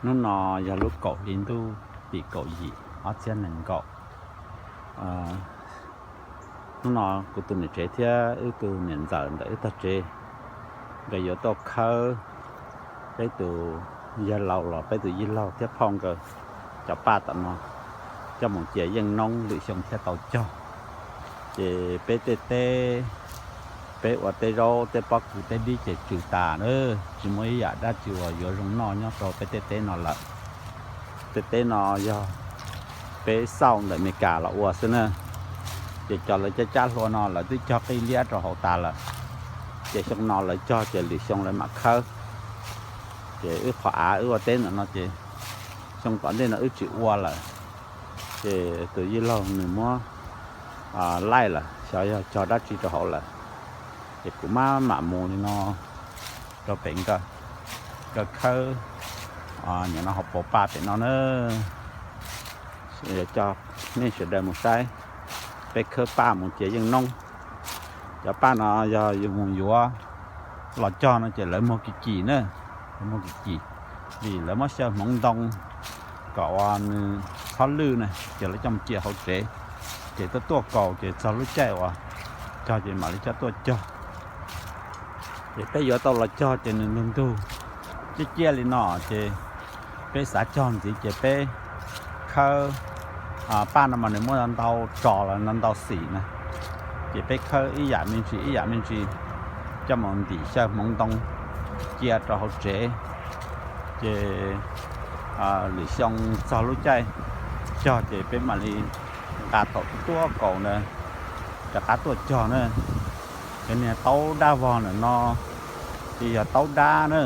Hnub no yog lub kaum hli ntuj tim kaum yim ob txhiab nees nkaum. Hnub no kuv tus niam tsev thiab wb tus niam ntxawm ntawm wb tog tsev, nkawd yuav tuaj khawb peb tus yawg laus los peb tus yij laug thiab phauj nkawd cov paj tom no coj mus cia yeej noob lwm xyoo thiaj tau cog. Ces peb tej teb, peb ua tej zaub tej pob kws tej dib ces tsw tas na, tsis muaj ib yam dab tsi uas yuav zoo noj nyob rau peb tej teb no lawm. Tej teb no yog peb xauj ntawm Amelikas los ua xwb na. Ces cov lawv cab cab hlua no lawv twb cog qij liab rau hauv tas lawm. Ces xyoo no lawv cog ces lwm xyoo lawv mam khawb. Ces wb qhov av wb ua teb ntawm no ces xyoo tom ntej no wb tsis ua lawm. Ces tus yij laug nws muab laij lawm, xyov yog cog dab tsi rau hauv lawm. Ces kuv maj mam mus li no rau pem nkawd, nkawd khawb nim no hauv paus paj pem no na. Coj nej sawv daws mus saib peb khawb paj mus cia yeej noob. Cov paj no yog yus mus yuav los cog no ces lawv muag kim kim na, lawv muag kim kim, vim lawv muab xyaw hmoov ntoo kom uas nws txhob lwj na, ces lawv coj mus cia hauv tsev. Ces tuaj tuaj kaus ces txog lub caij uas cog ces mam li coj tuaj cog. Ces peb yuav tau los cog ces nws ntug ntug ciaj ciaj li no ces peb xav cog ntxiv ces peb khawb paj no mas nws muaj ntau tsos los ntau xim na. Ces peb khawb ib yam me ntsis ib yam me ntsis coj mus ntim xyaw hmoov ntoo cia rau hauv tsev. Ces lwm xyoo txog lub caij cog ces peb mam li nqa thaum tuaj kaus ntawd rov qab tuaj cog na. Cov niag taub dab vog ntawm no ces yog taub dab na.